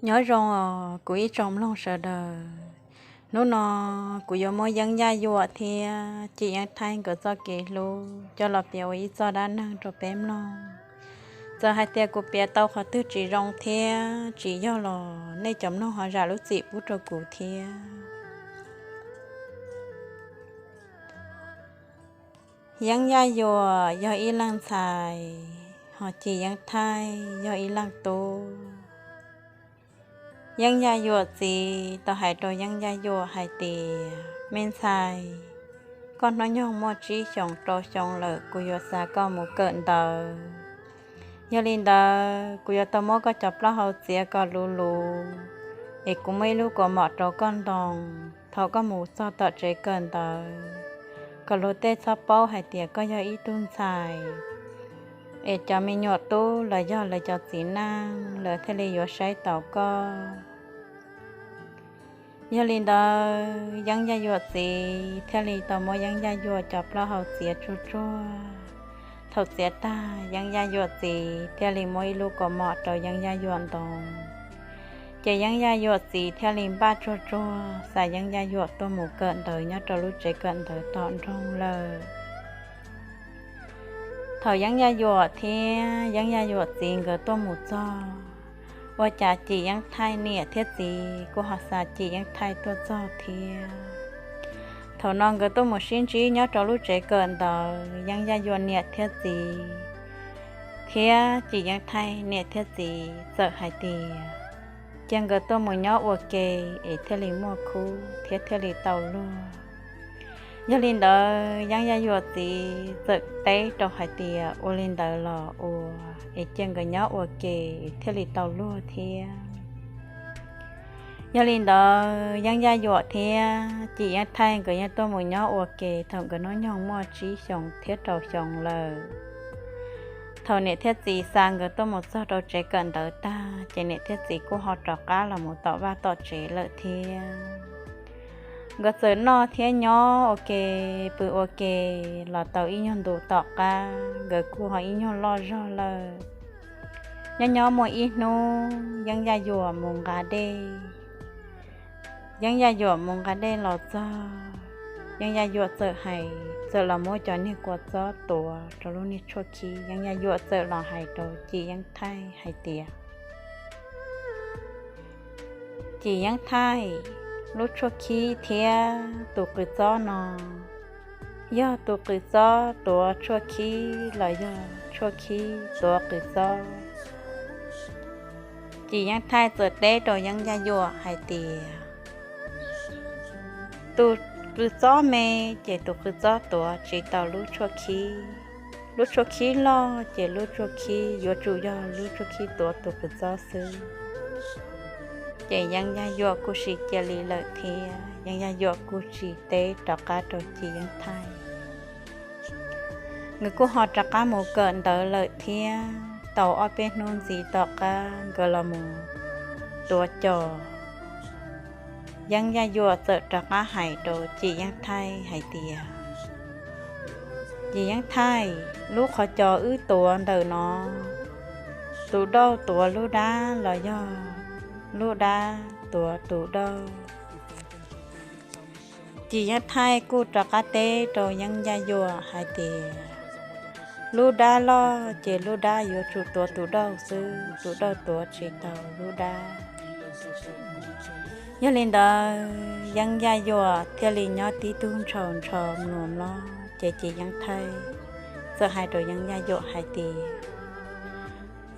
Nyob zoo os kuv ib tsoom mloog sawv daws. Hnub no kuv yuav muab Yeeb Yaj Yuam thiab Cim Yeeb Thaij nkawd txoj kev hlub coj los piav ua ib txoj dab neeg rau peb mloog. Txawm hais tias kuv piav tau qhov twg tsis zoo thiab tsis yog los nej cov mloog ho zam lub txim pub rau kuv thiab. Yeeb Yaj Yuam yog ib leej ntxhais, ho Cim Yeeb Thaij yog ib leej tub. Yeeb Yaj Yuam txiv tau hais rau Yeeb Yaj Yuam hais tias, me ntxhais, koj hnub nyoog muaj tsib xyoos rau xyoo lawm, kuv yuav xa koj mus kawm ntawv. Yog li ntawd kuv yuav tau muab koj cov plaub hau txiav kom luv luv, es kuv muab ib lub kaus mom rau koj ntoo. Thaum koj mus txog tom tsev kawm ntawv, kom luag tej txhob paub hais tias koj yog ib tug ntxhais, es cov me nyuam tub los yog lawv cov txiv neej lawv thiaj li yuav saib taus koj. Yog li ntawd Yeeb Yaj Yuam txiv thiaj li tau muab Yeeb Yaj Yuam cov plaub hau txiav tsuag tsuag. Thaum txiav tag, Yeeb Yaj Yuam txiv thiaj li muab ib lub kaus mom rau Yeeb Yaj Yuam ntoo. Ces Yeeb Yaj Yuam txiv thiaj li npaj tsuag tsuag xa Yeeb Yaj Yuam tuaj mus kawm ntawv nyob rau lub tsev kawm ntawv tom nroog lawm. Thaum Yeeb Yaj Yuam thiab Yeeb Yaj Yuam txiv nkawd tuaj mus txog, ua cas Cim Yeeb Thaij niam thiab txiv kuj ho xa Cim Yeeb Thaij tuaj txog thiab. Thaum no nkawd tuaj mus sib ntsib nyob rau lub tsev kawm ntawv, Yeeb Yaj Yuam niam thiab txiv thiab Cim Yeeb Thaij niam thiab txiv txawm hais tias, cia nkawd tuaj mus nyob ua ke es thiaj li muaj khub thiab thiaj li tau luag. Yog li ntawd Yeeb Yaj Yuam txiv txawm teb rau hais tias, ua li ntawd los ua, es cia nkawd nyob ua ke thiaj li tau luag thiab. Yog li ntawd Yeeb Yaj Yuam thiab Cim Yeeb Thaij nkawd yeej tuaj mus nyob ua ke thaum nkawd hnub nyoog muaj tsib xyoos thiab rau xyoo lawm. Thaum niam thiab txiv xa nkawd tuaj mus txog rau tsev kawm ntawv tag, ces niam thiab txiv kuj ho rov qab los mus tom vaj tom tsev lawm thiab. Nkawd txawm noj thiab nyob ua ke, pw ua ke los tau ib nyuag ntu tom qab, nkawd kuj ho ib nyuag loj zog lawm. Nyob nyob muaj ib hnub Yeeb Yaj Yuam mus nqa dej. Yeeb Yaj Yuam mus nqa dej los txog, Yeeb Yaj Yuam txawm hais, txawm los muab cov niag kua txob tuav rau lub niag tshuaj khib. Yeeb Yaj Yuam txawm los hais rau Cim Yeeb Thaij hais tias, Cim Yeeb Thaij, lub tshuaj khib thiab tus qws txob no, yog tus qws txob tuav tshuaj khib los yog tshuaj khib tuav qws txob? Cim Yeeb Thaij txawm teb rau Yeeb Yaj Yuam hais tias, tus qws txob me, ces tus qws txob tuav tsis tau lub tshuaj khib. Lub tshuaj khib loj, ces lub tshuaj khib yuav tsum yog lub tshuaj khib tuav tus qws txob xwb. Ces Yeeb Yaj Yuam kuj sim cia li lawm thiab, Yeeb Yaj Yuam kuj tsis teb rov qab rau Cim Yeeb Thaij. Nkawd kuj ho rov qab mus kawm ntawv lawm thiab. Tau ob peb hnub ntxiv tom qab nkawd los mus tuav cos, Yeeb Yaj Yuam txawm rov qab hais rau Cim Yeeb Thaij hais tias, Cim Yeeb Thaij, lub qhov cos wb tuav ntawm no, tus dauj tuav lub dab los yog lub dab tuav tus dauj? Cim Yeeb Thaij kuj rov qab teb rau Yeeb Yaj Yuam hais tias, lub dab loj ces lub dab yuav tsum tuav tus dauj xwb, tus dauj tuav tsis tau lub dab. Yog li ntawd Yeeb Yaj Yuam thiaj li nyob tib tug ntshaus ntsho mluas mlob, ces Cim Yeeb Thaij txawm hais rau Yeeb Yaj Yuam hais tias,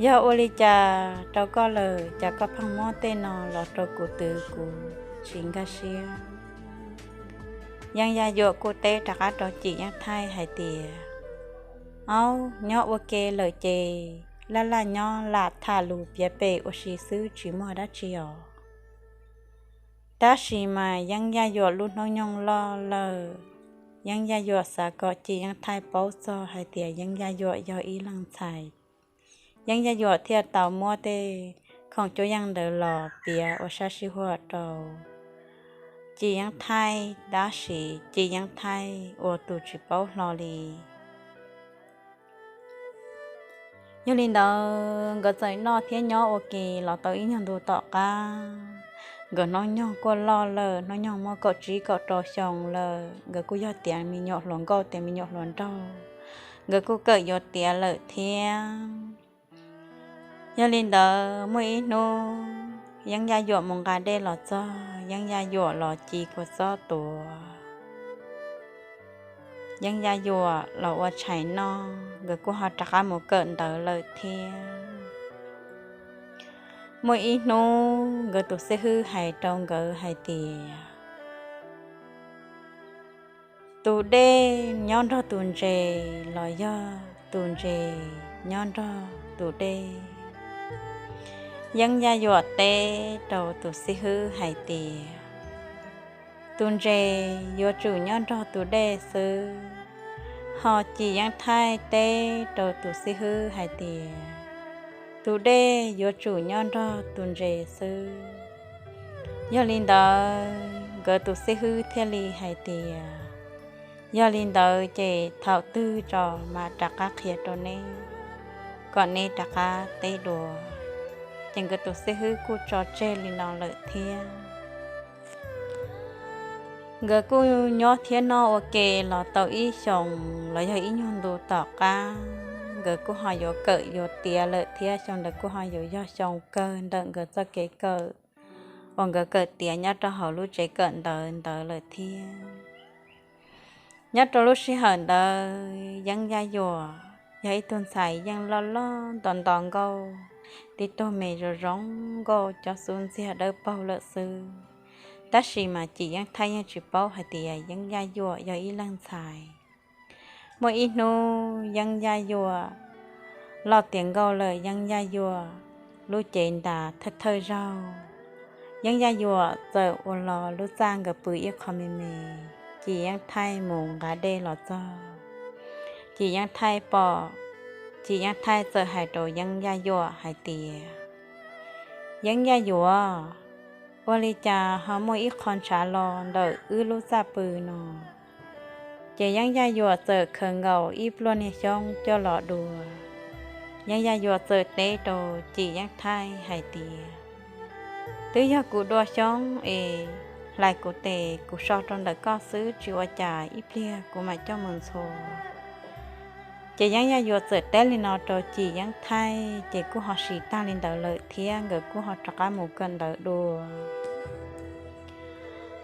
yog ua li cas rau koj lawm, cas koj pheej muab tej no los rau kuv twv kuv tsis nkag siab? Yeeb Yaj Yuam kuj teb rov qab rau Cim Yeeb Thaij hais tias, aub, nyob ua ke lawm ces laj laj nyob lam tham lus piav pem ua si xwb tsis muaj dab tsi os. Tab sis mas Yeeb Yaj Yuam lub hnub nyoog loj lawm, Yeeb Yaj Yuam xav kom Cim Yeeb Thaij paub txog hais tias Yeeb Yaj Yuam yog ib leej ntxhais. Yeeb Yaj Yuam thiaj tau muab tej khoom cuab yeej ntawd los piav ua sab sij huam rau Cim Yeeb Thaij, tab sis Cim Yeeb Thaij ua tus tsis paub hlo li. Yog li ntawd nkawd txawm noj thiab nyob ua ke los tau ib nyuag ntu tom qab, nkawd hnub nyoog kuj loj lawm, hnub nyoog muaj kaum tsib kaum rau xyoo lawm, nkawd kuj yog tiav me nyuam hluas nkauj tiav me nyuam hluas nraug, nkawd kuj kawm yuav tiav lawm thiab. Yog li ntawd muaj ib hnub Yeeb Yaj Yuam mus nqa dej los txog, Yeeb Yaj Yuam los ci kua txob tuav, Yeeb Yaj Yuam los ua tshais noj, nkawd kuj ho rov qab mus kawm ntawv lawm thiab. Muaj ib hnub nkawd tus xib hwb hais rau nkawd hais tias, tus dej nyob nrog tus ntses los yog tus ntses nyob nrog tus dej? Yeeb Yaj Yuam teb rau tus xib hwb hais tias, tus ntses yuav tsum nyob nrog tus dej xwb. Ho Cim Yeeb Thaij teb rau tus xib hwb hais tias, tus dej yuav tsum nyob nrog tus ntses xwb. Yog li ntawd nkawd tus xib hwb thiaj li hais tias, yog li ntawd ces thaum twg tso mas rov qab qhia rau neb, kom neb rov qab teb dua. Ces nkawd tus xib hwb kuj tso tseg li no lawm thiab. Nkawd kuj nyob thiab noj ua ke los tau ib xyoos los yog ib nyuag ntu tom qab, nkawd kuj ho yuav kawm yuav tiav lawm thiab, xyoo ntawd kuj ho yuav yog xyoo kawg ntawm nkawd txoj kev kawm uas nkawd kawm tiav nyob rau hauv lub tsev kawm ntawv ntawd lawm thiab. Nyob rau lub sij hawm ntawd Yeeb Yaj Yuam yog ib tug ntxhais yeej loj loj nto nto nkauj, tib tug me zoo zoo nkauj, cov xub ntxiag dawb paug lawm xwb. Tab sis mas Cim Yeeb Thaij yeej tsis paub hais tias Yeeb Yaj Yuam yog ib leeg ntxhais. Muaj ib hnub Yeeb Yaj Yuam loj tiav nkauj lawm, Yeeb Yaj Yuam lub cev ntas thawj thawj zaug, Yeeb Yaj Yuam txawm ua los lub txaj nkawd pw ib qho me me, Cim Yeeb Thaij mus nqa dej los txog. Cim Yeeb Thaij pom, Cim Yeeb Thaij txawm hais rau Yeeb Yaj Yuam hais tias, Yeeb Yaj Yuam, ua li cas ho muaj ib qho ntshav los ntawm wb lub txaj pw no? Ces Yeeb Yaj Yuam txawm khaws nkaus ib pluag niag xyoob coj los dua. Yeeb Yaj Yuam txawm teb rau Cim Yeeb Thaij hais tias, twb yog kuv dua xyoob es hlais kuv tes kuv so rau ntawm koj xwb, tsis ua cas ib pliag kuv mam coj mus ntxhua. Ces Yeeb Yaj Yuam txawm teb li no rau Cim Yeeb Thaij, ces kuj ho sim tag li ntawd lawm thiab, nkawd kuj ho rov qab mus kawm ntawv dua.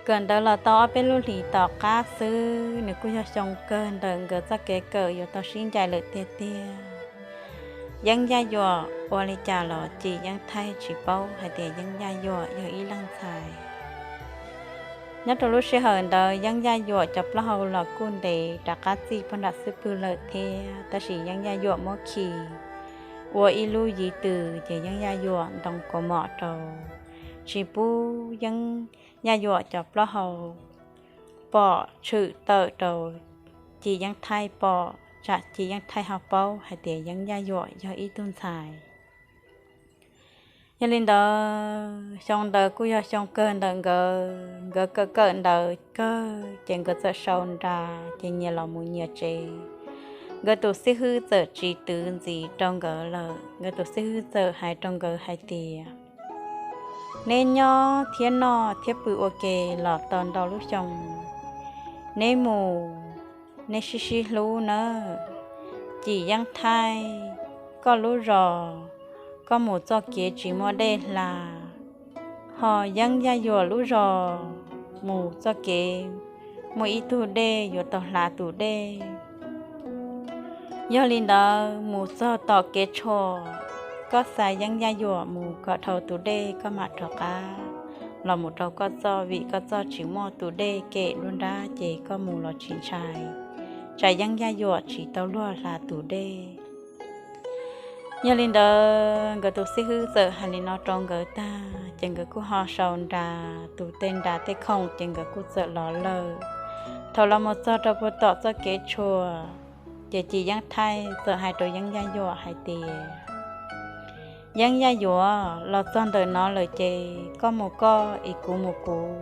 Kawm ntawv los tau ob peb lub hlis tom qab xwb, nws kuj yog xyoo kawg ntawm nkawd txoj kev kawm yuav tau sib ncaim lawm tiag tiag. Yeeb Yaj Yuam ua li cas los Cim Yeeb Thaij tsis paub hais tias Yeeb Yaj Yuam yog ib leeg ntxhais. Nyob rau lub sij hawm ntawd Yeeb Yaj Yuam cov plaub hau los kuj ntev rov qab txij pog nram xwb pwg lawm thiab, tab sis Yeeb Yaj Yuam muab khi ua ib lub yiv tws, ces Yeeb Yaj Yuam ntoo kaus mom rau, tsis pub Yeeb Yaj Yuam cov plaub hau pom, tshwm tawm rau Cim Yeeb Thaij pom, tsam Cim Yeeb Thaij ho paub hais tias Yeeb Yaj Yuam yog ib tug ntxhais. Yog li ntawd xyoo ntawd kuj yog xyoo kawg ntawm nkawd, nkawd kawm kawm ntawv kawg ces nkawd txawm sau nra, ces nyias los mus nyias tsev. Nkawd tus xib hwb txawm tsis twv ntxiv rau nkawd lawm, nkawd tus xib hwb txawm hais rau nkawd hais tias, neb nyob thiab noj thiab pw ua ke los tau ntau lub xyoo, neb mus, neb sib sib hlub nawb. Cim Yeeb Thaij, koj lub zos, koj mus txoj kev tsis muaj dej hla, ho Yeeb Yaj Yuam lub zos mus txoj kev muaj ib tug dej yuav tau hla tus dej. Yog li ntawd mus txog tom kev tshuam, koj xa Yeeb Yaj Yuam mus kom dhau tus dej, koj mam rov qab los mus rau koj txoj, vim koj txoj tsis muaj tus dej kem nruab nrab, ces koj mus los tsis ntshai, tsam Yeeb Yaj Yuam tsis tau luag hla tus dej. Yog li ntawd nkawd tus xib hwb txawm hais li no rau nkawd tag, ces nkawd kuj ho sau nra, tus tej nra tej khoom, ces nkawd kuj txawm los lawm. Thaum los mus txog rau puag tom txoj kev tshuam, ces Cim Yeeb Thaij txawm hais rau Yeeb Yaj Yuam hais tias, Yeeb Yaj Yuam, los txog ntawm no lawm ces koj mus koj es kuv mus kuv.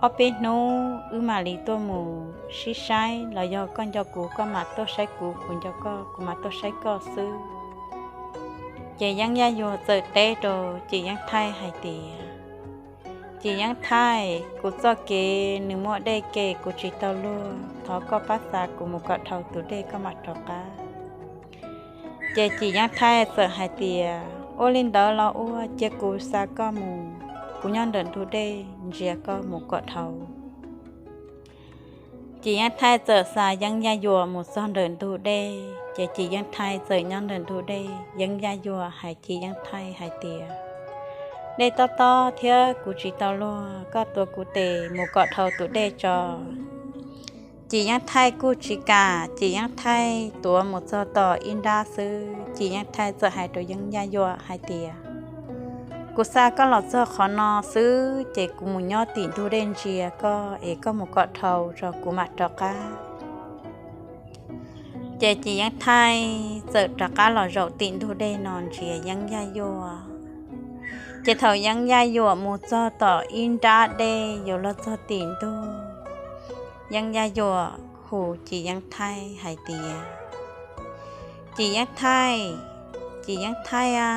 Ob peb hnub wb mam li tuaj mus sib saib, los yog koj nco kuv koj mam tuaj saib kuv, kuv nco koj kuv mam tuaj saib koj xwb. Ces Yeeb Yaj Yuag txawm teb rau Cim Yeeb Thaij hais tias, Cim Yeeb Thaij, kuv txoj kev nws muaj dej kev kuv tsis tau luag, thov koj pab xa kuv mus kom dhau tus dej koj mam rov qab. Ces Cim Yeeb Thaij txawm hais tias, Ua li ntawd los ua, cia kuv xa koj mus, kuv nyob ntawm ntug dej ntsia koj mus kom dhau. Cim Yeeb Thaij txawm xa Yeeb Yaj Yuam mus txog ntawm ntug dej, ces Cim Yeeb Thaij txawm nyob ntawm ntug dej, Yeeb Yaj Yuam hais Cim Yeeb Thaij hais tias, Dej tob tob thiab kuv tsis tau luag, koj tuav kuv tes mus kom dhau tus dej tso. Cim Yeeb Thaij kuj tsis kam, Cim Yeeb Thaij tuav mus txog tom ib nrab xwb, Cim Yeeb Thaij txawm hais rau Yeeb Yaj Yuam hais tias, Kuv xa koj los txog qhov no xwb ces kuv mus nyob tim ntug dej ntsia koj es koj mus kom dhau tso kuv mam rov qab. Ces Cim Yeeb Thaij txawm rov qab los zaum tim ntug dej no ntsia Yeeb Yaj Yuam. Ces thaum Yeeb Yaj Yuam mus txog tom ib nrab dej yuav luag txog tim ntug, Yeeb Yaj Yuam hu Cim Yeeb Thaij hais tias, Cim Yeeb Thaij, Cim Yeeb Thaij a,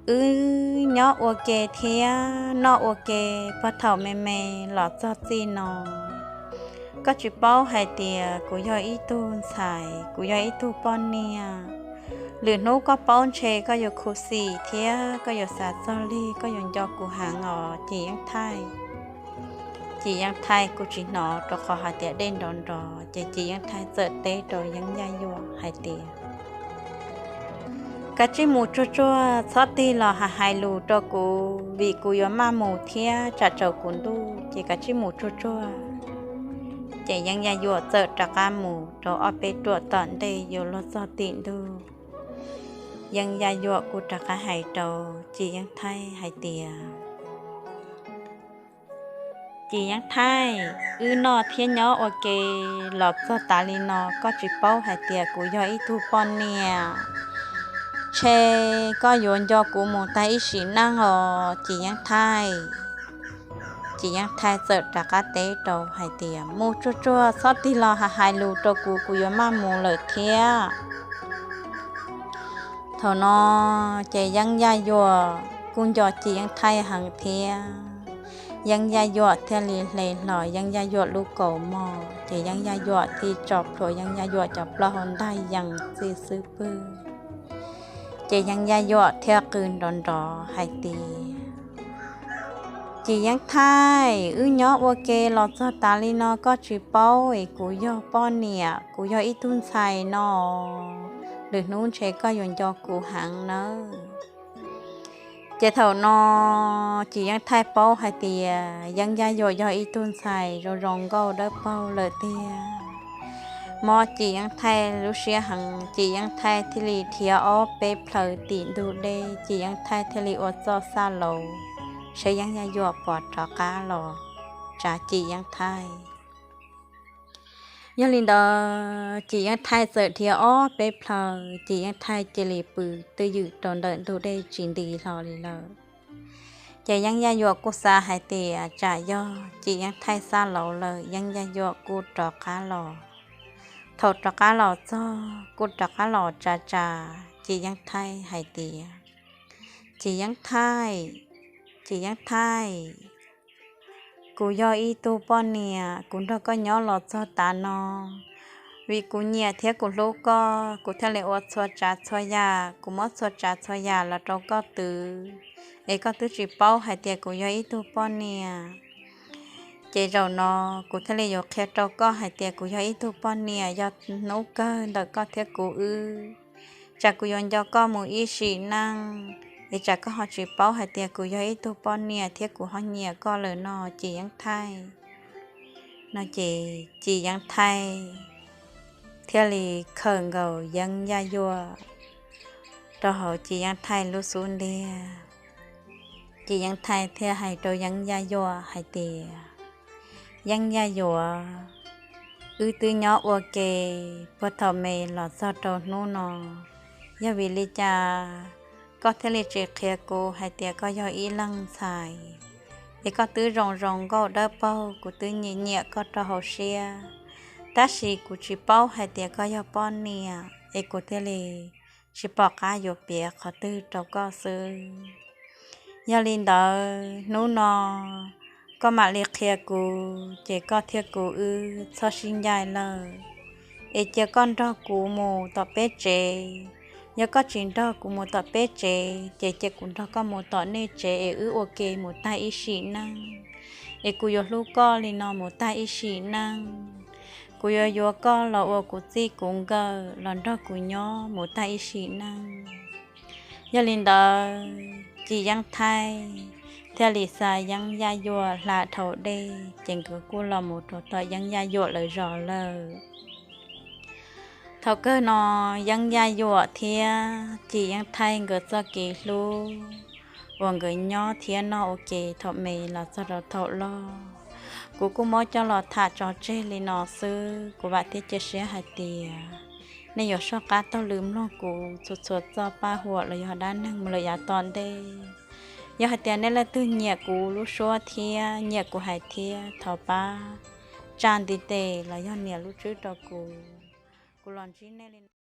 wb nyob ua ke thiab noj ua ke puag thaum me me los txog txij no. Koj tsis paub hais tias kuv yog ib tug ntxhais, kuv yog ib tug poj niam. Lwm hnub koj paub ntshe koj yuav khuv xim thiab koj yuav xav txog lig, koj yuav nco kuv heev os Cim Yeeb Thaij. Cim Yeeb Thaij kuj tsis hnov rau qhov hais tias dej nrov nrov, ces Cim Yeeb Thaij txawm teb rau Yeeb Yaj Yuam hais tias, Kav tsij mus tsuag tsuag, txhob tig los hais hais lus rau kuv vim kuv yuav maj mus thiab tsam tsaus kuv ntuj, ces kav tsij mus tsuag tsuag. Ces Yeeb Yaj Yuam txawm rov qab mus rau ob peb ruam tom ntej yuav luag txog tim ntug, Yeeb Yaj Yuam kuj rov qab hais rau Cim Yeeb Thaij hais tias, Cim Yeeb Thaij, wb noj thiab nyob ua ke los txog tas li no, koj tsis paub hais tias kuv yog ib tug poj niam, ntshe koj yuav nco kuv mus tag ib sim neej os Cim Yeeb Thaij. Cim Yeeb Thaij txawm rov qab teb rau hais tias, Mus tsuag tsuag, txhob tig los hais hais lus rau kuv, kuv yuav maj mus lawm thiab. Thaum no ces Yeeb Yaj Yuam kuj nco Cim Yeeb Thaij heev thiab, Yeeb Yaj Yuam thiaj li hle hlo Yeeb Yaj Yuam lub kaus mom, ces Yeeb Yaj Yuam thiaj tso plhuav Yeeb Yaj Yuam cov plaub hau ntaj yees txij xub pwg. Ces Yeeb Yaj Yuam thiaj qw nrov nrov hais tias, Cim Yeeb Thaij, wb nyob ua ke los txog tas li no koj tsis paub es kuv yog poj niam, kuv yog ib tug ntxhais no, lwm hnub ntshe koj yuav nco kuv heev nawb. Ces thaum no Cim Yeeb Thaij paub hais tias Yeeb Yaj Yuam yog ib tug ntxhais zoo zoo nkauj dawb paug lawm tiag. Mob Cim Yeeb Thaij lub siab heev, Cim Yeeb Thaij thiaj li dhia ob peb plhaw tim ntug dej, Cim Yeeb Thaij thiaj li ua txuj xaj laus saib Yeeb Yaj Yuam puas rov qab los tsa Cim Yeeb Thaij. Yog li ntawd Cim Yeeb Thaij txawm dhia ob peb plhaw, Cim Yeeb Thaij cia li pw twj ywm rau ntawm ntug dej tsis nti hlo li lawm. Ces Yeeb Yaj Yuam kuj xav hais tias tsam yog Cim Yeeb Thaij xaj laus lawm, Yeeb Yaj Yuam kuj rov qab los. Thaum rov qab los txog kuj rov qab los tsa tsa Cim Yeeb Thaij hais tias, Cim Yeeb Thaij, Cim Yeeb Thaij, kuv yog ib tug poj niam, kuv nrog koj nyob los txog tav no, vim kuv nyiam thiab kuv hlub koj, kuv thiaj li ua txhua tsav txhua yam, kuv muab txhua tsav txhua yam los rau koj twv, es koj twb tsis paub hais tias kuv yog ib tug poj niam. Ces zaum no kuv thiaj li yuav qhia rau koj hais tias kuv yog ib tug poj niam, yog hnub kawg ntawm koj thiab kuv wb, tsam kuv yuav nco koj mus ib sim neej, es tsam koj ho tsis paub hais tias kuv yog ib tug poj niam thiab kuv ho nyiam koj lawm no Cim Yeeb Thaij. No ces Cim Yeeb Thaij thiaj li khawm nkaus Yeeb Yaj Yuam rau hauv Cim Yeeb Thaij lub xub ntiag. Cim Yeeb Thaij thiaj hais rau Yeeb Yaj Yuam hais tias, Yeeb Yaj Yuam, wb twb nyob ua ke puag thaum me los txog rau hnub no, yog vim li cas koj thiaj li tsis qhia kuv hais tias koj yog ib leeg ntxhais, es koj twb zoo zoo nkauj dawb paug, kuv twb nyiam nyiam koj rau hauv siab, tab sis kuv tsis paub hais tias koj yog poj niam, es kuv thiaj li tsis pom qab yuav piav qhov twg rau koj xwb. Yog li ntawd hnub no koj mam li qhia kuv ces koj thiab kuv wb txhob sib ncaim lawm, es cia koj nrog kuv mus tom peb tsev. Yog koj tsis nrog kuv mus tom peb tsev ces cia kuv nrog koj mus tom nej tsev es wb ua ke mus tag ib sim neej. Es kuv yuav hlub koj li no mus tag ib sim neej. Kuv yuav yuav koj los ua kuv txij kuv nkawm los nrog kuv nyob mus tag ib sim neej. Yog li ntawd Cim Yeeb Thaib thiaj li xa Yeeb Yaj Yuam hla dhau dej ces nkawd kuj los mus rau tom Yeeb Yaj Yuam lawv zos lawm. Thaum kawg no Yeeb Yaj Yuam thiab Cim Yeeb Thaib nkawd txoj kev hlub uas nkawd nyob thiab noj ua ke thaum me los txog rau thaum loj, kuv kuj muab coj los tham tso tseg li no xwb. Kuv vam thiab cia siab hais tias nej yuav soj qab taug lw mloog kuv txhua txhua txoj paj huam los yog dab neeg mus lawm yav tom ntej. Yog hais tias nej leej twg nyiam kuv lub suab thiab nyiam kuv hais thiab thov pab tsa ntiv tes los yog nias lub tswb rau kuv. Kuv los ntsib nej li